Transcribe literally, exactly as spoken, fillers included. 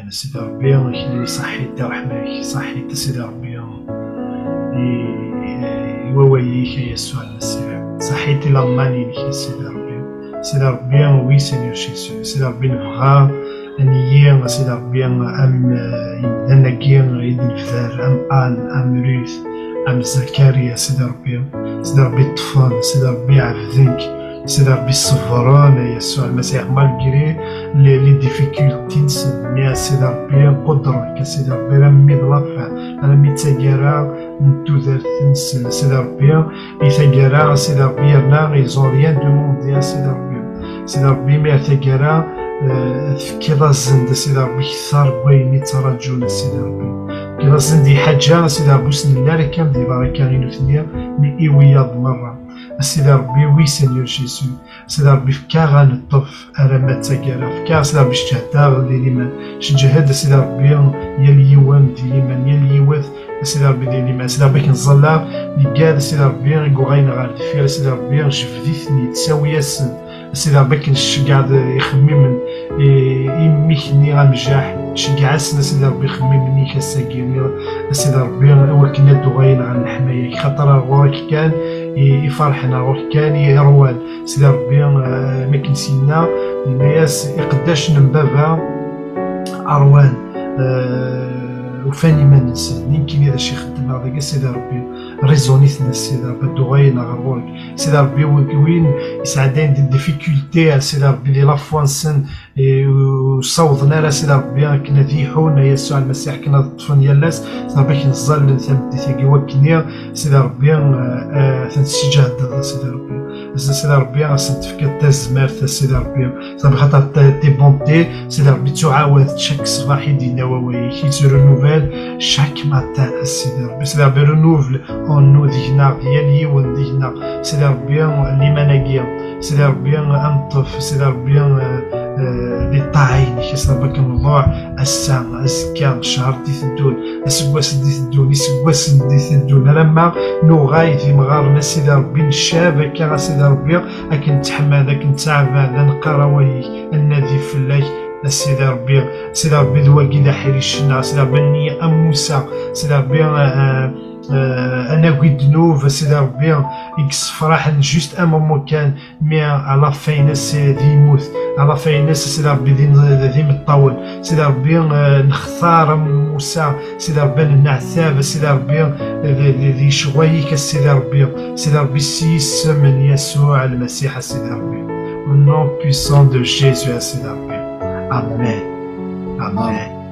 Sidi Ṛebbi, kemmini ṣaḥḥit di ṛṛeḥma-k, ṣaḥḥit a Sidi Ṛebbi i, i wawal-ik a Yasuɛ Lmasiḥ, ṣaḥḥit i laman-inek a Sidi Ṛebbi. Sidi Ṛebbi, oui Seigneur Jésus, Sidi Ṛebbi nebɣa ad nili a Sidi Ṛebbi am, eh, yimdanen-agi i d-nebder, am Anne, am Ruth, am Zacharie a Sidi Ṛebbi. Sidi Ṛebbi ṭṭfen, Sidi Ṛebbi ɛebden-k, Sidi Ṛebbi ṣebren a Yasuɛ Lmasiḥ malgré les, les difficultés-nsen, mais a Sidi Ṛebbi qudren-k a Sidi Ṛebbi armi d la fin, armi d taggara n tudert-nsen a Sidi Ṛebbi, i taggara a Sidi Ṛebbi yerna ils ont rien demandé a Sidi Ṛebbi. Sidi Ṛebbi mi ar taggara, eh, tefkiḍ-asen-d a Sidi Ṛebbi kter n wayen i ttraǧun a Sidi Ṛebbi. Tefkiḍ-asen-d i ḥaǧa a Sidi Ṛebbi ur s-nelli ara kan di baraka i nutni, mi i wiyaḍ merra. A Sidi Ṛebbi, oui Seigneur Jésus, Sidi Ṛebbi fk-aɣ ad neṭṭef alamma d taggara, fk-aɣ Sidi Ṛebbi ceǧǧhed-aɣ di liman, ceǧǧhed a Sidi Ṛebbi yal yiwen di liman, yal yiwet a Sidi Ṛebbi di liman, a Sidi Ṛebbi akken ẓẓalleɣ, neggad a Sidi Ṛebbi i yuɣalen ɣer deffir, a Sidi Ṛebbi jbed-iten-id, sawi-asen, a Sidi Ṛebbi akken tceggɛeḍ ixemmimen, i, i mmi-k-nni amjaḥ, ceggeɛ-asen a Sidi Ṛebbi ixemmimen-ik ass-agi, a Sidi Ṛebbi, i wakken ad d-uɣalen ɣer leḥmaya-k, xaṭer ar ɣur-k kan i, i ferḥen, ar ɣur-k kan i ṛwan. Sidi Ṛebbi, eh, mi akken s-yenna, yenna-yas iqeddacen n baba ṛwan, eh, ufan iman-nsen, nekkini d acu i xeddmeɣ dagi, Sidi Ṛebbi, ṛizun-iten a Sidi Ṛebbi, ad d-uɣalen ɣer ɣur-k. Sidi Ṛebbi, wi-, win yesɛeddayen di difficulté a Sidi Ṛebbi di la foi-nsen, eh, ur ssawḍen ara Sidi Ṛebbi akken ad iḥun a Yasuɛ Lmasiḥ, akken ad ṭṭfen yal ass, Sidi Ṛebbi akken ẓẓallen tameddit-agi wakken i Sidi Ṛebbi, eh, eh, ad ten-tesseǧhdeḍ a Sidi Ṛebbi. Sidi Ṛebbi, ad sen-tefkeḍ tazmert a Sidi Ṛebbi. Sidi Ṛebbi, xaṭer ta-, tes bontés, Sidi Ṛebbi, ttuɛawad chaque ṣṣbeḥ i d-yenna wawal-ik, i tt-renouvelle chaque matin a Sidi Ṛebbi. Sidi Ṛebbi, renouvelle en nous deg-neɣ, yal yiwen deg-neɣ. Sidi Ṛebbi, liman-agi, Sidi Ṛebbi, ad neṭṭef, Sidi Ṛebbi, eh, eh, di ṭṭaɛa-inek, Sidi Ṛebbi, akken nḍuɛ ass-a, azekka, ccher d-iteddun, aseggas d-iteddun, iseggasen d-iteddun, alamma nuɣal d imɣaren a Sidi Ṛebbi, ncab akka a Sidi Ṛebbi, akken nettḥemmad, akken nettɛabad, ad neqqar awal-ik, ad nnadi fell-ak a Sidi Ṛebbi. Sidi Ṛebbi, d wagi d aḥric-nneɣ, Sidi Ṛebbi, ad nili am Musa, Sidi Ṛebbi, eh, eh, ad nagi ddnub, Sidi Ṛebbi, i yessefraḥen juste un moment kan, mais à la fin-ines, eh, d yemmut, à la fin-ines, Sidi Ṛebbi, d, d, d imeṭṭawen, Sidi Ṛebbi, eh, nextar am Musa, Sidi Ṛebbi, ad nenneɛtab, Sidi Ṛebbi, eh, d, d, d ccɣel-ik a Sidi Ṛebbi, Sidi Ṛebbi, s yisem n Yasuɛ Lmasiḥ a Sidi Ṛebbi. Au nom puissant de Jésus a Sidi Ṛebbi. Amen. Amen.